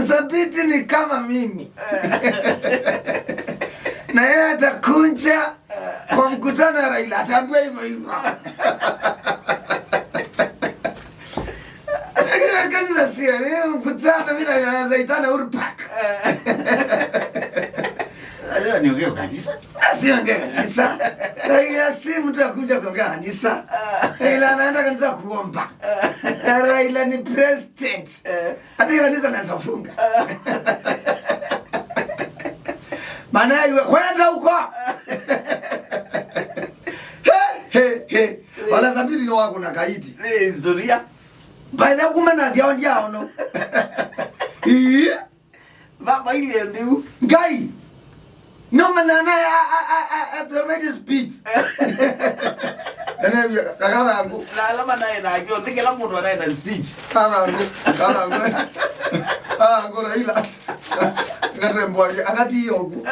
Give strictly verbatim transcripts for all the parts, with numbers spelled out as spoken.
Sabiti ni kama mimi. Na yeye atakunja kwa mkutano ya Raila, ataambiwa hivyo hivyo. Lakini kanisa sio, ni mkutano vile anaweza itana Uhuru Park. Lazima niongee kanisa. Asiongee kanisa. Raila si mtu ya kuja kuongea kanisa. Raila anaenda kanisa kuomba. Raila ni president. Hata hiyo kanisa anaweza funga. Maana iwe kwenda huko. He, he, he. Wala Sabiti ni wako na kaiti. Ni historia. By the way, kuma na ziao ndiao no. Ii. Baba ile ndiu. Ngai. No manana a a a a a automated speech. Ene kakaba yangu. Na alama naye na ndio ndike la mtu anaye na speech. Kaba yangu. Kaba yangu. Ah, ngora ila. Ngate mbwali akati yoku.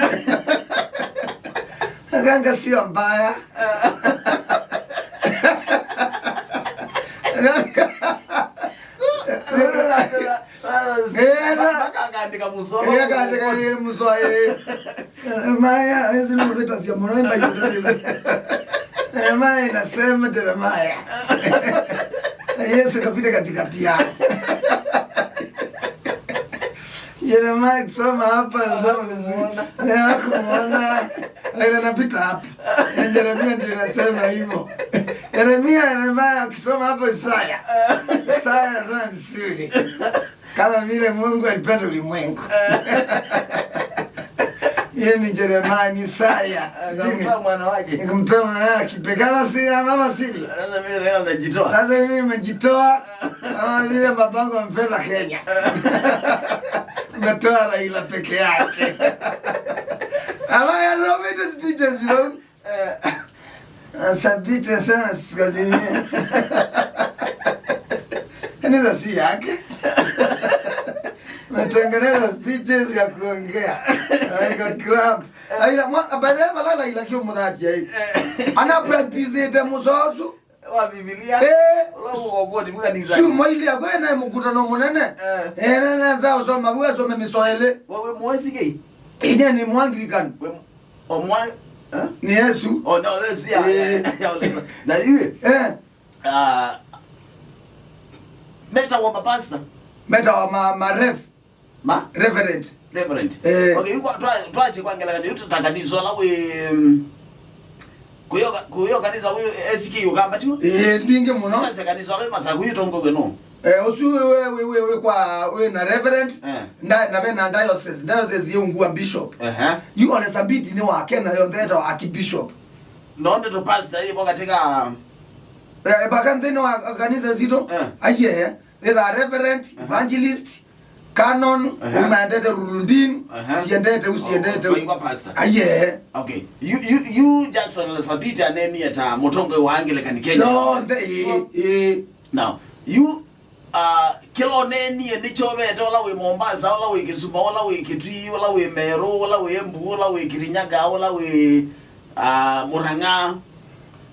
Aganga sio mbaya. Aganga. Ĩĩ, na- Mpaka akaandĩka mũsoa. Ĩĩ, akaandĩka, ĩĩ, mũsoa, ĩĩ. Jeremaya, Yesu nĩmũvĩtasya mũno, ĩmba yũndũ. Jeremaya inasema Jeremaya. Yesu kapita katikati yao. Jeremaya akisoma hapa, anasoma vizuri. Hakumwona. Hakumwona. Raila anapita hapa. Na Jeremia ndio inasema hivyo. Jeremia, Jeremia akisoma hapo Isaya. Isaya anasema vizuri. Kama vile Mungu alipenda ulimwengu. Yeye ni Jeremia, ni Isaya. Akamtoa mwana wake. Nikamtoa mwana wake. Pekee kama si mama sili. Sasa mimi leo najitoa. Sasa mimi nimejitoa. Kama vile babangu amependa Kenya. Umetoa Raila peke yake. Ama ya zomete speeches, you know? Eh, Sabiti sana sikadini. Kanisa si yake. Metengeneza speeches ya kuongea. Like a club. Aila mwa, by the way, balala ila kio muthati ai. Ana practice ite musosu. Wa Biblia. Eh. Ula uko kwa timu kanisa. Sio mwaili ya kwena mkutano munene. Eh. Eh, na na ta usoma, wewe usome misoele. Wewe mwesi gei? Ine ni Mwanglikani. We omwa, eh? Ni Yesu. Oh no, Yesu ya. Eh. Ya, ya, ya, na iwe. Eh. Ah, meta wa mapasta. Meta wa ma, ma ref. Ma? Reverend. Reverend. Eh. Okay, yuko twa twa si kwa ngela kanisa, ta kanisa la we, mm, kuyo kuyo kanisa we S K ukamba tiwo. Eh, ndinge muno. Twa si kanisa la masa kuyo tongo we no. Eh, usu we we we we kwa we na reverend. Eh. Na na be na diocese, diocese ye ungua bishop. Ehe. You ole Sabiti ni wa kena yo ndeta wa archbishop. No ndeto pastor ipo katika. Eh, baka nthĩnĩ wa kanisa zito. Eh. Aye, either reverend, evangelist, canon, ehe, umaendete rulundin, ehe, siendete usiendete. Oh, kwa pastor. Aye. Okay. You you you Jackson Ole Sabiti anenie ta mũtongoi wa Anglican Kenya. No, nde eh. Now, you Ah, kĩla ũneenie nĩkyovete, ũla wĩ Mombasa, ũla wĩ Kĩsuma, ũla wĩ Kitui, ũla wĩ Meru, ũla wĩ Embu, ũla wĩ Kirinyaga, ũla wĩ, ah, Murang'a.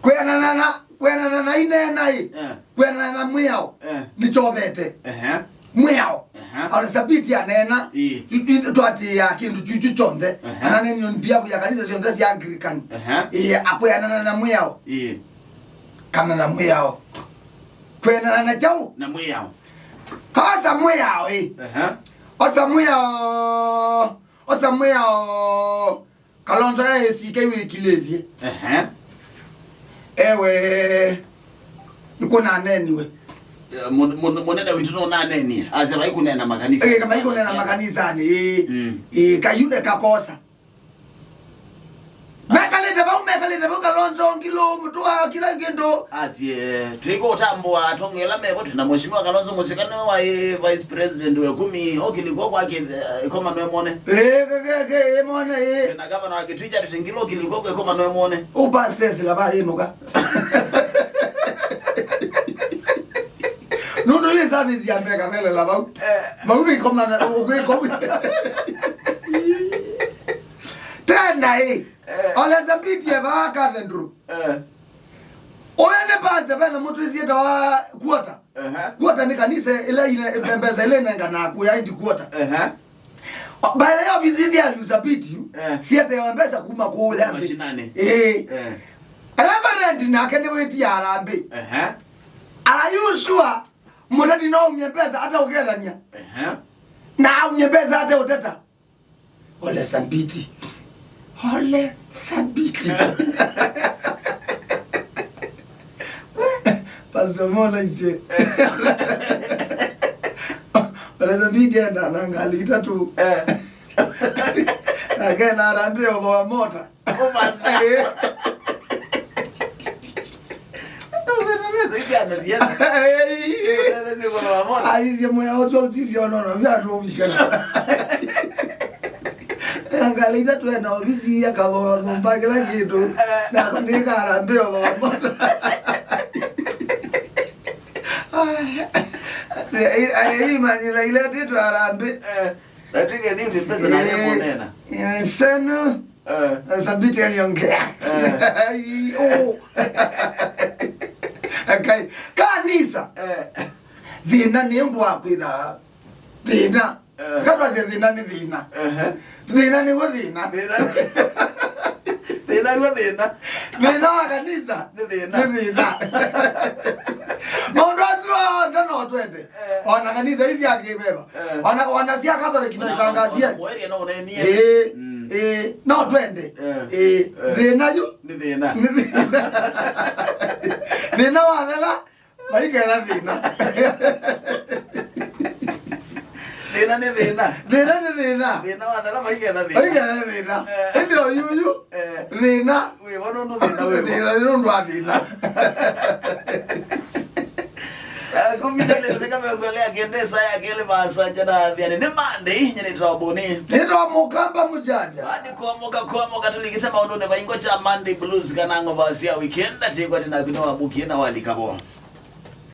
Kwĩanana na, kwĩanana na ineena ĩ, eh, kwĩanana na mwĩao, eh, nĩkyovete. Ehe. Mwĩao. Ehe. Ona Sabiti aneena, ĩ, i-, i-, twatĩĩaa kĩndũ kyuchu kyonthe. Ehe. Ananeenio mbiavu ya kanisa syonthe sya Anglican. Ehe. Ĩ, akwĩanana na mwĩao. Ĩ. Kana na mwĩao. Kwĩanana na kyaũ? Na mwĩao. Osa mwĩao ĩ. Ehe. Osa mwĩao. Osa mwĩao. Kalonzo ya A C K wĩkilĩthye. Ehe. Ewe. Nĩkũnaneniwe. Eh, mũ-, mũ-, mũnene witũ nũnanenie. Asya vai kũneena makanisa. Eh, kama ikunena makanisanĩ. Ĩ. Mm. Ĩ, kayune kakosa. Mekalĩte vau, mekalĩte vau, Kalonzo, Ngilo, Mũtũa, kila kĩndũ. Asye, twĩkũtambũa atongoi ala mevo, twĩna Mheshimiwa Kalonzo Musyoka nĩwe waĩ vice president wa ĩkũmi, okĩlikwa kwake, eh, ĩkomano ĩmwone. Ĩĩ, ke, ke, ke, ĩmwone, ĩĩ. Twĩna gavana wa Kitui Charity Ngilu, okĩlikwa kwa ĩkomano ĩmwone. Ũ pastors la va ĩnũka. Nũndũ yĩ service ya mbeka vele la vau. Eh. Vau nĩ ĩkomano, ũkwĩkomana. Tena ĩ. Eh. Ole Sabiti e vaa cathedral. Eh. Ũyũ nĩ pastor, vena mũtwĩsie ta wa quarter. Ehe. Quarter nĩ kanisa ĩla ine-, mbesa ĩla ĩnenganaa kũya indi quarter. Ehe. O, by the way, ofisi sya Lusabiti, eh, sietewa mbesa kuma kũya nthĩ. Mashinani. Ĩĩ. Eh. Reverend nake nĩwĩtie harambĩ. Ehe. Are you sure mũteti no aumie mbesa ataũkethania? Ehe. Na aumie mbesa ataũteta? Ole Sabiti. Ole Sabiti. Pastor Mona ise. Ole Sabiti enda na ngali itatu. Eh. Nake na harambĩ ũthooa mota. Ũvasa. Eh. Ndũkwenda mesa isyana syana. Ei. Ũtethesye mũno wa mwana. Aisye mwĩa ũsu ũsisya ũnono vya andũ ũvikana. Ngalĩte twenda ovisi ya kathoo nyũmba kĩla kĩndũ. Eh. Na ndĩkara mbio thoo. Ai, ai, imanyira ile titwarambĩ. Eh. Na twĩke thivi pesa na leo kunena. Eh, senu. Eh. Eh, Sabiti aliongea. Eh. Ai, oh. Akai, kanisa. Eh. Thĩna nĩ ũndũ wa kwĩtha thĩna. Eh. Katwasya thĩna nĩ thĩna. Ehe. Thĩna nĩguo thĩna. Thĩna. Thĩna nĩguo thĩna. Thĩna wa kanisa. Nĩ thĩna. Nĩ thĩna. Maũndũ asu onthe no twende. Eh. Ona kanisa ici ya kĩveva. Eh. Ona, ona cia Catholic no itangasie. Ona mweria no ũnenie. Ĩĩ, mm, ĩĩ, no twende. Eh. Ĩĩ, eh, thĩna yu. Nĩ thĩna. Nĩ thĩna. Thĩna wathela, vaiketha thĩna. Thĩna nĩ thĩna. Thĩna nĩ thĩna. Thĩna wathela, vaiketha thĩna. Vaiketha thĩna. Eh. Ĩndĩ o yuyu, eh, thĩna. Wĩ vo nũndũ thĩna wĩ vo. Thĩna nĩ nũndũ wa thĩna. Saa kũmi na ilĩ nĩ kamĩongo ĩlĩ ya kenda, saa ya kelĩ maasanja na athiani. Nĩ Monday, nyie nĩtawa Boni. Nĩtawa Mũkamba Mũjanja. Ani kuomoka, kuomoka, tũlikĩte maũndũnĩ vaingo kya Monday Blues kana ng'ova sya weekend, atikwati naku nĩ wamũkie na walika vo.